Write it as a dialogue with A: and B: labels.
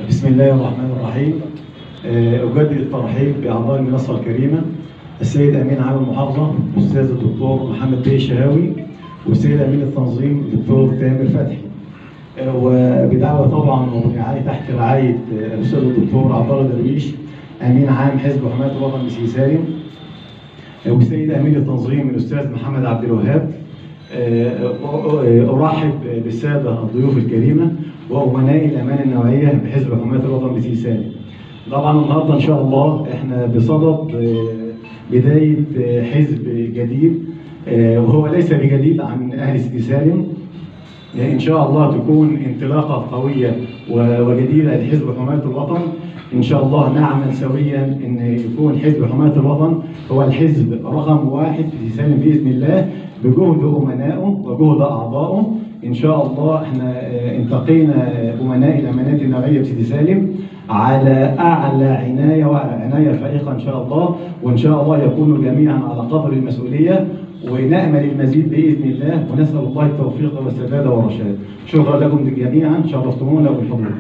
A: بسم الله الرحمن الرحيم. أجدد الترحيب بأعضاء المنصة الكريمة، السيد أمين عام المحافظة الأستاذ الدكتور محمد بيه الشهاوي، والسيد أمين التنظيم الدكتور تامر فتحي، وبدعوة طبعا وبرعاية تحت رعاية الأستاذ الدكتور عبد الله درويش أمين عام حزب حماية الوطن بسيدي سالم، والسيد أمين التنظيم الأستاذ محمد عبد الوهاب. أرحب بالسادة الضيوف الكريمة وأمناء الأمانة النوعية بحزب حماية الوطن بسيدي سالم. طبعا النهارده إن شاء الله إحنا بصدد بداية حزب جديد، وهو ليس بجديد عن أهل سيدي سالم. إن شاء الله تكون انطلاقة قوية وجديدة لحزب حماية الوطن. إن شاء الله نعمل سويا إن يكون حزب حماية الوطن هو الحزب رقم 1 في سيدي سالم بإذن الله، بجهد أمنائه وجهد أعضائه. إن شاء الله إحنا انتقينا أمناء الأمانات النوعية بسيدي سالم على أعلى عناية وعناية فائقة إن شاء الله، وإن شاء الله يكونوا جميعا على قدر المسؤولية، ونأمل المزيد بإذن الله، ونسأل الله التوفيق والسداد والرشاد. شكرا لكم جميعا، شرفتمونا بالحضور.